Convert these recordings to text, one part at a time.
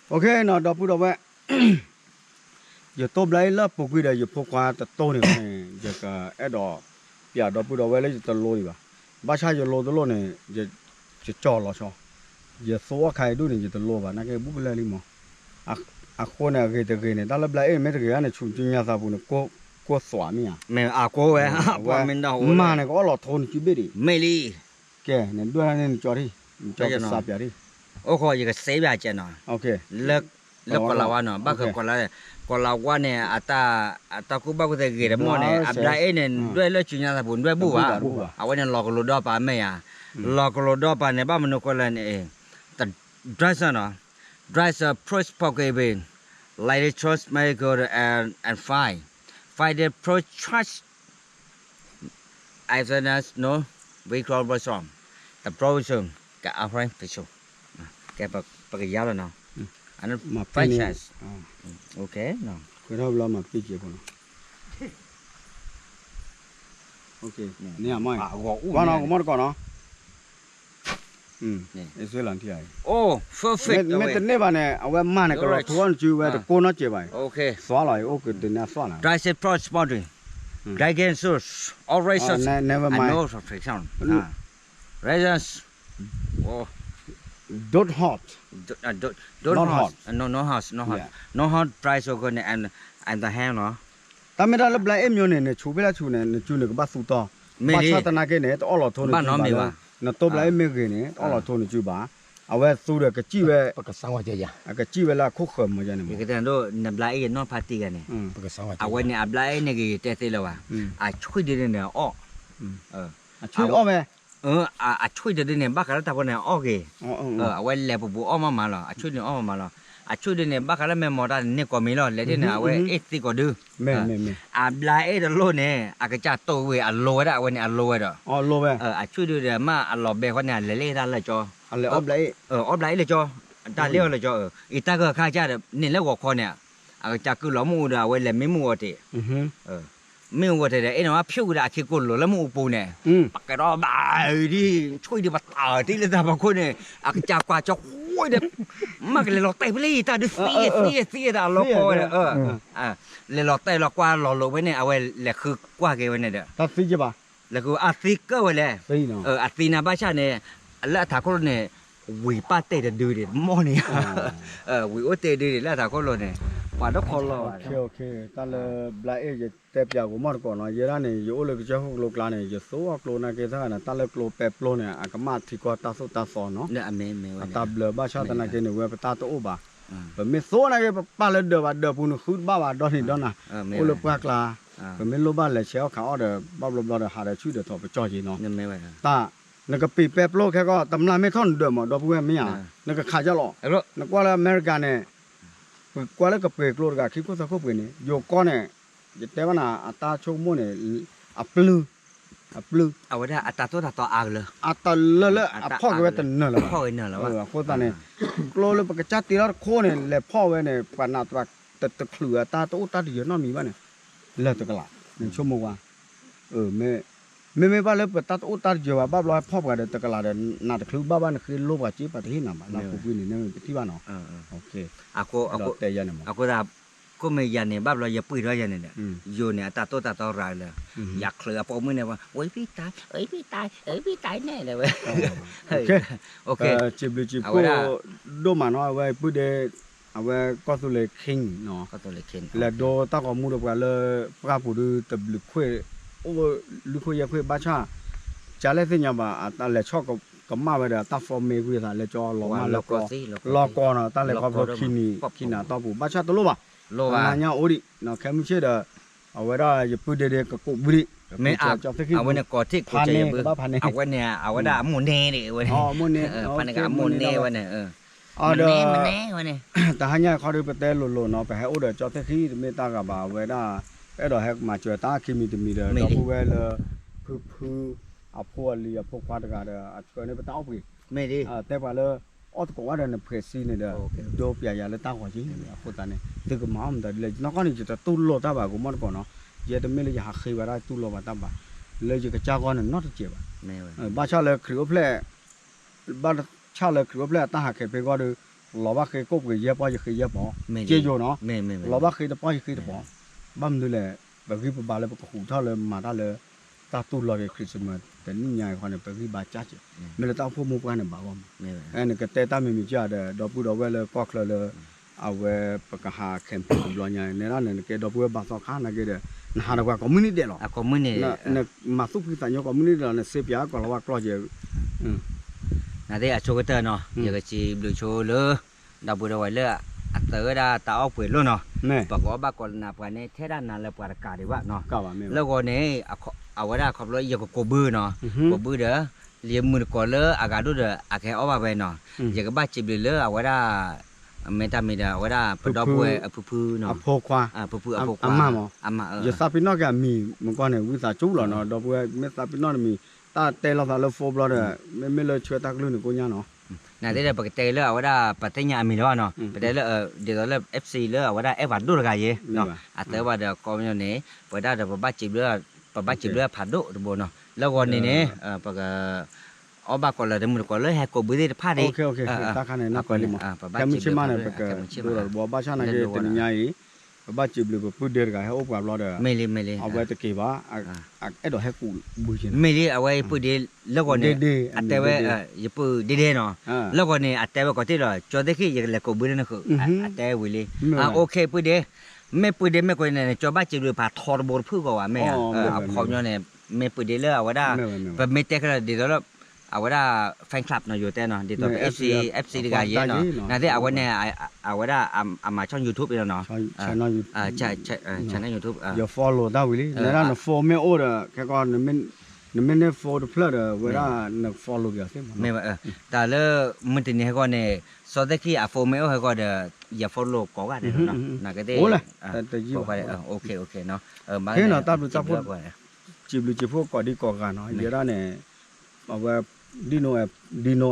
နီၤ ဒီပုၢ်ဒီဝဲၢ်, ယတိၢ်ဘျါအ့ၣ်လၢပူၤကွံာ်ဒီး ယဖိခွါတတိၢ်န့ၣ်န့ၣ် ယကအဲၣ်ဒိးပျးဒီပုၢ်ဒီဝဲၢ်လၢယတလိဒံးဘၣ်. ဘၣ်ဆၣ်ယလိတလိၣ်န့ၣ် ယကၠီၣ်လီၤဆီ, ယသူအီၣ်ခါအံၤဒူၣ်န့ၣ် ယတလိဘၣ် နာ်က့ဘူးကလၢာ်လံမး. အဃိန့ၣ် အဂ့ၤတဂ့ၤန့ၣ် တၢ်လၢဘျါအ့ၣ်မ့ၢ်တဂ့ၤဧါန့ၣ် ဆူၣ်ကၠူညါသးပူၤန့ၣ် ကိၢ်သွးမ့ၢ်ဧါ, မ့ၢ်အကိၢ်ဝဲ, မၤန့ၣ် ကအီၣ်လီၤထိနစုဘ့ၣ်ဒံး, မ့ၢ်လံ, ကဲ နဒွဲၣ်န့ၣ်နကၠီထံၣ်, နကၠီကစးပျးထံၣ်, အိၣ်ဃီ ယကစ့ပျးကဲနီၤ, လၢကီၤလၤဝါနီၤ ဘၣ်ဃးကီၤလၤဝါန့ၣ် အတၢ်ကူၣ်ဘၣ်ကူၣ်သ့ဂ့ၤတမီၢ်န့ၣ် အဘျါအ့ၣ်န့ၣ် ဒွဲၣ်လၢဆူညါသးပူၤ ဒွဲၣ်ဘူၣ်ဘၣ်, အဝဲန့ၣ်လီၤကလိဒီပာ်မ့ၢ်ဧါ, လီၤကလိဒီပာ်န့ၣ် ဘၣ်မနုၤဃိလဲၣ်န့ၣ် the dresser နီၤ, dresser approach ပီၣ်က့ၤဘ့ၣ် like the choice maker and and find find the approach choice I said that's no we call person the provision က offering person ကဲ ပကယါလီၤနီၤ အ franchise okay နီၤ ခွဲးထီၣ်ဘျီမၤပ့ၢ်ကဲဖိနီၤ န့ၣ်အမ့ၢ် ကွၢ်နီၤ ကမီၢ်တကိးနီၤ အ့ၣ် မ့ၢ်တန့ၢ်ဘၣ်န့ၣ် အဝဲမၤန့ၣ် ကလီၤထိအီၣ်နစုဝဲတကိးနီတစဲးဘၣ်, သွါလီၤ အိၣ်ကတန့ၢ်သွါလီၤ dry citrus body, dragon fruit, orange, never mind, raisins, don't hot, don't hot, no no hot, no hot, no hot, dry so good and and the ham နီၤ တၢ်မ့ၢ်တၢ်လၢဘျါအ့ၣ်မ့ၢ်န့ၣ် နဆူးဖဲလၢဆူးန့ၣ် နစုန့ၣ်ကဘၣ်သူတီၤ, ဘၣ်ဆၣ်သနာ်က့န့ၣ် တအီၣ်လီၤထိနစုဘၣ်လၢ နတိၢ်ဘျါအ့ၣ်မ့ၢ်ဂ့ၤန့ၣ် တအီၣ်လီၤထိနစုဘၣ်, အဝဲသူဒီးကစံၣ်ဝဲ, ကစံၣ်ဝဲလၢအခိၣ်ဃၢၤမ့ၢ်န့ၣ်, နဘျါအ့ၣ်ယနီၢ်ဖါတံၢ်ဂၤန့ၣ်, အဝဲန့ၣ်အဘျါအ့ၣ်န့ၣ်ဂ့ၤ ယတဲသ့လၢၤဘၣ်, အဆွံၣ်ဒ်န့ၣ်န့ၣ်အီၣ်, အဆွံၣ်အီၣ်ဝဲ အဆွံၣ်ဒ်န့ၣ် ဘၣ်ဃးလၢတၢ်ဖိန့ၣ်အီၣ်ဂ့ၤ, အဝဲလဲၤပူၤပူၤအီၣ်မးမးလီၤ, အဆွံၣ်ဒ်န့ၣ်အီၣ်မးမးလီၤ, အဆွံၣ်ဒ်န့ၣ် ဘၣ်ဃးလၢမဲာ်မီၢ်တၢ်န့ၣ် န့ၢ်ကိးမံၤလီၤ, လဲၤဒ်န့ၣ် အဝဲအ့ၣ်သံကိးဒု, အဘျါအ့ၣ်တလိၣ်န့ၣ် အကစၢ်တိၢ်ဝဲအလိၤဝဲဒၣ် အဝဲန့ၣ်အလိၤဝဲဒီး, အဆွံၣ်ဒ်ဒီးမ့ၢ်အလီၤဘဲဃီန့ၣ် အလဲၤလၢတၢ်လၢကၠီ, အီၣ်ဘျါအ့ၣ်လၢကၠီ, တၢ်လၢအီၤလၢကၠီ, အံၤတၢ်ကခါကစၢ်ဒီး န့ၣ်လၢဂီၤခီန့ၣ်, အကစၢ်ကုၢ်လီၤမ့ၣ်အူဒီး အဝဲလဲၤမံမ့ၣ်အူအီၤတ့ၢ် မ့ၣ်အူဝဲတဲဒီး အဲၣ်နဝဲဖၠူၣ်ဒီးအခံကိၢ်လိၤလၢမ့ၣ်အူပူၤန့ၣ်, ပကဲထီၣ်ဘၣ်ဒ် ဆွံၣ်ဒံးပတၢ်တံၢ်လၢတၢ်ဖီခိၣ်န့ၣ်, အကစၢ်ကွၢ်ကၠီဃိဒီး, မ့ၢ်ကလဲၤလီၤတဲာ်ဖဲလဲၣ် တၢ်ဒုးသံသံသံဒီးအလီၤကီဝဲဒီး, လဲၤလီၤတဲာ်လီၤကွၢ်လီၤလိာ်ဝဲန့ၣ် အဝဲလဲၤဃုကွၢ်က့ၤဝဲန့ၣ်ဒီး, လဲၤဃုအသံကၢၢ်ဝဲလဲၣ်, အသံနၤဘၣ်ဆၣ်န့ၣ်, လၢအထးခိၣ်လိၤန့ၣ်, ဝံၤပၢ်တဲာ်တဒုဒံး မီၢ်န့ၣ်, ဝံၤအိၣ်တဲာ်ဒုဒံးလၢအထးခိၣ်လိၤန့ၣ်, ပှၤဒီးခီလီၤဘၣ်, တၢ်လၢဘျါအ့ၣ်ယတဲပၠးကမီၢ်တကိးနီၤ, ယဲဒၣ်န့ၣ် ယအိၣ်လၢကစၢၢ်ခိၣ်ကလိကျါန့ၣ် ယသူအီၣ်ကျိနာ်က့သၢဂၤန့ၣ် တၢ်လၢကျိပဲပျိန့ၣ် အကမၣ်ထံကီၢ်တၢ်သိၣ်တၢ်သီနီၤ, အတၢ်ဘျၢဘၣ်ဆၣ်သနာ်က့န့ၣ် ဝဲပတၢ်တအိၣ်ဘၣ်, ပမ့ၢ်သိနာ်က့ ပပာ်လၢဒၢးဘၣ်ဒၢးပူၤန့ၣ် ဃုတဘၣ်ဘၣ်ဒီးန့ၣ်ဒီးနၤ, အိၣ်လၢပှၢ်ကျါ, ပမ့ၢ်လိၣ်ဘၣ်လဲၤဆဲးအီၣ်ခးအီၣ်ဒီး ဘၣ်ဘျီဘျီဒီးဟးဒီးဆူၣ်ဒီးထီၣ်ပကၠီၣ်က့ၤနီၤ, တၢ် နကပံာ်ပဲပျိခဲကီၢ် တမျၢ်မ့ၢ်ထီၣ်နဒၢးမး ဒီပုၢ်ဝဲၢ်မ့ၢ်ဧါ, နကခးကၠီလီၤ, နကွၢ်လၢအမဲရကၤန့ၣ်, ပကွၢ်လၢကပှ့ၤကျိတဂၤ ခံခိၣ်သၢခိၣ်ပှ့ၤန့ၣ် ယိၤကီၢ်န့ၣ်, ယတဲဘၣ်နၤ အတၢ်ဆိကမိၣ်န့ၣ်, အပျုၢ်, အပျုၢ်, အဝဲဒၣ်အတၢ်သိၣ်တၢ်သီအါကလၢ, အတၢ်လၢလၢအဖီၣ်က့ၤဝဲတနၢၤလၢၤဘၣ်, အဃိသတးန့ၣ်, ကျိလၢပကစၢ်တ့ထီၣ်တခိၣ်န့ၣ် လဲၤဖီၣ်ဝဲန့ၣ် ပှၤနာ်တချုးအတၢ်တအိၣ်တၢ်တယၢၤနီတမံၤဘၣ်န့ၣ်, လၢတကလး, နဆိကမိၣ်ကွၢ် မ့မ့ၢ်ဘၣ်လၢပတၢ်တအိၣ်တၢ်တယၢၤဘၣ် ဘၣ်ဘျီဟဲဖီၣ်ပှၤဒီးတကလးဒီး နာ်တချုးဘၣ်ဘၣ် နဃ့လိပှၤစ့ပှၤတဟ့ၣ်နၤဘၣ် လၢအပူၤကွံာ်န့ၣ် နပထံၣ်ဘၣ်နီၤ, အဃိသတး ကိၣ်မ့ၢ်ယၤန့ၣ် ဘၣ်ဘျီယပှ့ၤထီၣ်ယၤန့ၣ်ဒီး ယိၤန့ၣ် အတၢ်တိၣ်တၢ်သီရၤလၢ ယချုးအပိာ်မုၣ်န့ၣ်ဝဲ ဝဲဖံတၢ် ဝဲဖံတၢ် ဝဲဖံတၢ်န့ၣ်လၢဝဲ စံးဘျုးစံးဖှိၣ်ဒိၣ်မးနီၤ အဝဲပုၢ်ဒ့ အဝဲကီၢ်သူလ့ၤ king နီၤ, လဲၤဒိတၢ်ဂီၤမူဒီးပှၤလၢ ပှၢ်ပူၤဒုတဘျုးခွံၣ်, အိၣ်လွံၢ်ခွံၣ်ယဲၢ်ခွံၣ်ဘၣ်ဆၣ်, ကလဲၣ်သ့ၣ်ညါဘၣ် အတၢ်လဲၤဆီၣ်ကမၣ်ဝဲဒီးတၢ် form မ့ၢ်ကွံာ်သးလဲၤကၠီလီၤမၢ်လီၤကီ, လီၤကီနီၤ တၢ်လဲၤခီဖျိခံနံၤ ခံနၤတီၢ်ပူၤ ဘၣ်ဆၣ်တလိၣ်ဘၣ်, နၤညါအိၣ်ဒံး ခဲမုၢ်ဆ့ၣ်ဒီး အဝဲဒၣ်ယပုၢ်ဒ့ဒ့ကကိးဘုဒံး, မ့ၢ်အဝဲန့ၣ်ကိးထံၣ်ကိးစဲးယဘု, အဝဲန့ၣ် အဝဲဒၣ်အမိၢ်န့ၣ်ဒံးဝဲန့ၣ် ဖါန့ၣ်အမိၢ်န့ၣ်ဝဲန့ၣ် တဟါညါခီဒုးပတဲလိၤလိၤနီၤ ပဟဲအိၣ်ဒီးကၠီသ့ၣ်ခံတမ့ၢ်တၢ်ဂၤဘၣ် အဝဲဒၣ် အဲၣ်ဒိးဟဲမၤစၢၤတၢ်ခံမံၤတမံၤဒီး ဒီပုၢ်ဝဲၢ်လၢ ဖုဖု အဖိအလံၤအဖိခွါတဂၤဒီး အဆှၢန့ၢ်ပတၢ်အီၣ်ပှ့ၤ, မ့ၢ်ဒ် တဲပှၤလၢ အီၣ်တကိးဝဲဒီးနဖှဲးစံန့ၣ်ဒီး ဒိပျးယၤလၢတၢ်ဂီၤက့ၤ အဃိသတးန့ၣ် သုကမၤအီၣ်မတၤဒ်လဲၣ် နီၢ်ကီၢ်န့ၣ် ယတတူၢ်လိာ်တၢ်ဘၣ် ကမီၣ်တကိးနီၤ, ယဲတမ့ၢ်လၢယဟးဃ့ဝဲဒၣ်တူၢ်လိာ်ဘၣ်တၢ်ဘၣ်, လၢယကစၢ်ဂီၢ်န့ၣ်နီတစဲးဘၣ်, ဘၣ်ဆၣ်လၢခရံာ်အိၣ်ဖျဲၣ် ဘၣ်ဆၣ်လၢခရံာ်အိၣ်ဖျဲၣ်အတၢ်ဟးခဲးဖဲဂီၢ်ဒီး လီၤဘၣ်ဃ့ကိၣ်ပှ့ၤယဲၢ်ပီၢ် ယဃ့ယဲၢ်ပီၢ်, က့ယိာ်နီၤ, လီၤဘၣ်ဃ့တပီၢ် ယဃ့တပီၢ်, ဘၣ်မနုၤလဲၣ်, ပဂံၢ်ပဘါလၢပကဃုထီၣ်လၢမၤတၢ်လၢ တၢ်တူၢ်လိာ်က့ၤ Christmas တနံၣ်ညါအံၤဃီန့ၣ် ပဂံၢ်ဘါစၢ်က့ၤ, မ့ၢ်လၢတၢ်အိၣ်ဖှိၣ်မိၢ်ပှၢ်န့ၣ်ဘၣ်ဂီၢ်မး, နကတဲတၢ်မံၤမံၤကဒီး ဒီပုၢ်ဒီဝဲၢ်လၢကီၢ်ချၢလၢ အဝဲပကဟး campaign တဘျီညါ နဲဒၣ်န့ၣ် နကဲဒီပုၢ်ဝဲၢ်ဘါသီခါနာ်က့ဒီး နဟးဒီးပှၤကိးမုၢ်နံၤဒဲးလီၤ, နမၤသူၣ်ဖှံသးညီကိးမုၢ်နံၤဒဲးလီၤ နစ့ပၠးကိးလီၤဝဲကျီၢ်က့ၤ နာ်သက့ အဆိကတၢၢ်နီၤ ယကစံးဘျုးဆိလၢ ဒီပုၢ်ဒီဝဲၢ်လၢ အသၢဝဲဒၣ်တၢ်အီၣ်ပှဲၤလိာ်နီၤ, ပကအီၣ်ဘၣ်ကိးလၢနၤပှၤန့ၣ် ထဲဒၣ်နၤလၢပှၤတကးဒံးဘၣ်နီၤ, လၢဂီၢ်န့ၣ် အဝဲဒၣ်ခီဖျိယကကိးဘုနီၤ, ကိးဘုဒီး ယမုၢ်တကိးလၢအဂၤဒိၣ်ဒီး အကဟဲအီၣ်ဘၣ်ဝဲနီၤ, ယကဘၣ်စံးဘျုးလၢအဝဲဒၣ် မ့ၢ်တၢ်မံၤဒီး အဝဲဒၣ်ပဒီပုၢ်ဝဲၢ်အဖုဖုနီၤ, အဖုခွါ အမါမး, ယသးပ့ၤနီၣ်က့ၤအမံၤမ့ၢ်ကီၢ်န့ၣ် ဝံသးစူၤလီၤနီၤ ဒီပုၢ်ဝဲၢ် မ့ၢ်သးပ့ၤနီၣ်နမံၤ တၢ်တဲလိာ်သးလၢ phone ဘျီဒီး မ့မ့ၢ်လၢဆှၢတၢ်ကလုၢ်န့ၣ်ကိညါနီၤ, နာ်သက့ဒီး ပကတဲလၢအဝဲဒၣ် ပသ့ၣ်ညါအမံၤလၢၤဘၣ်နီၤ, ပတဲလၢ ဒ်သိးလၢ FC လၢအဝဲဒၣ်အဲၣ်ပှၤဒိၣ်တဂၤယဲ, အတဲဘၣ်ဒီးကိးမီန့ၣ် ပဝဲဒၣ်ဒီးပဘၣ်စံးဘျုး ပဘၣ်စံးဘျုးဖးဒိၣ်တဘိနီၤ, လၢဂီၢ်န့ၣ်န့ၣ် ပက အီၣ်ဘၣ်ကိးလၢတမုၢ်တကိးလၢဟဲကိးဘုသ့ၣ်တဖၣ်ဒံး, တၢ်ခါန့ၣ် နၢ်ပၢၢ်လံမး, ခဲမုၢ်ဆ့ၣ်မးန့ၣ် ပကဒိၣ်ဒီးတဘိ ဘၣ်ဆၣ်နာ်က့ တနံၤညါအံၤ ပဘၣ်စံးဘျုးပပုၢ်ဒ့တဂၤဟဲအိၣ်ပှၤဘျီဒီး အဝဲတက့ၤဘၣ်, အဲၣ်ဒိးဟဲကူးဘုက့ၤနီၤ, မ့ၢ်လံ အဝဲယပုၢ်ဒ့လၢဂီၢ်န့ၣ် အတဲဝဲ ယပုၢ်ဒ့ဒဲနီၤ, လၢဂီၢ်န့ၣ် အတဲဝဲကိးတ့ၢ်လီၤ ကၠီသ့ၣ်ခံ ယကလဲၤကိးဘုလၢနဃုာ်, အတဲဝံၤလံ, OK ပုၢ်ဒ့, မ့ၢ်ပုၢ်ဒ့မ့ၢ်ကိးန့ၣ် ကၠီဘၣ်စံးဘျုးဖးထီတဘိတဖုၣ်ဂီၤဘၣ်မ့ၢ်ဧါ, အခီပညီန့ၣ် မ့ၢ်ပုၢ်ဒ့လၢအဝဲဒၣ် ပမ့ၢ်တဲခဲလၢာ်ဒ်သိးလၢ အဝဲဒၣ် fan club နီၤ ယိၤတဲနီၤ ဒ်သိး FC FC တဂၤယဲနီၤ နာ်သက့အဝဲန့ၣ် အဝဲဒၣ်အမၤဆီၣ် YouTube နီၤ channel YouTube ယ follow တၢ်ဝံၤလံ နဲဒၣ်န phone မ့ၢ်အိၣ်ဒီး ခဲကီး နမ့ၢ်န့ၢ် phone တဖျၢၣ်ဒီး ဝဲဒၣ်န follow က့ၤအီၤသ့မးနီၤ တၢ်လၢ မုၢ်တနံၤဟဲဂီၢ်န့ၣ် စီၤသ့ၣ်ခံအ phone မ့ၢ်အိၣ်ဟဲဂီၢ်ဒီး ယ follow ကိးဂၤန့ၣ်နီၤ နာ်က့သ့ၣ် အိၣ်လဲၣ် တယံာ်ဘၣ် ခဲနီၤ တၢ်ဘျုးတၢ်ဖှိၣ် စံးဘျုးစံးဖှိၣ်ကိးဒံကိးဂၤနီၤ ယဲဒၣ်န့ၣ် အဝဲ ဒ်နိ ဒ်နိ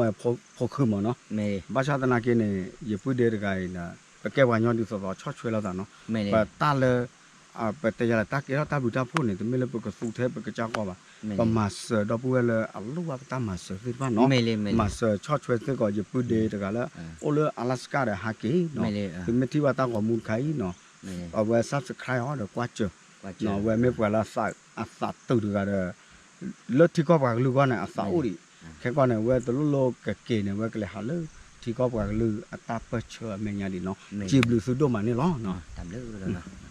ဖိခုမးနီၤ ဘၣ်ဆၣ်သနာ်က့န့ၣ် ယပုၢ်ဒ့တဂၤအံၤန့ၣ် ပကဲပှၤကညီဒ်သိးသိးဆီၣ်ထွဲလိာ်သးနီၤ ပတၢ်လၢ ပတဲယၤလၢတၢ်ကဲထီၣ်တၢ်ဘျုးတၢ်ဖှိၣ်န့ၣ် တမ့ၢ်လၢပကသူထဲပကစၢ်ကီၢ်ဘၣ် ပမၤစၢၤဒီပုၢ်ဝဲၢ်လၢအလိၣ်ဘၣ်ပတၢ်မၤစၢၤသ့ၣ်တဖၣ်နီၤ မၤစၢၤဆီၣ်ထွဲစ့ၢ်ကီး ယပုၢ်ဒ့တဂၤလၢ အိၣ်လၢ Alaska ဒီးဟးက့ၤနီၤ သုမ့ၢ်ထံၣ်ဘၣ်တၢ်ဂီၤမူတခါအံၤနီၤ အဝဲ subscribe အီၤဒီးကွၢ်စၢၤ အဝဲမ့ၢ်ပှၤလၢအသးတုၤတဂၤဒီး လၢထံကီၢ်ပှၤကလုာ်အဂီၢ်န့ၣ် အသးအိၣ်ဒံး ခဲကီးန့ၣ် အဝဲတလိၣ်လိၣ်ကက့ၤန့ၣ် အဝဲကလဲၤဟးလၢ ထံကီၢ်ပှၤကလုာ်အတၢ်ပၢၢ်ဆၢအမဲာ်ညါဒံးနီၤ စံးဘျုးသုဒိၣ်မးန့ၣ်လီၤ.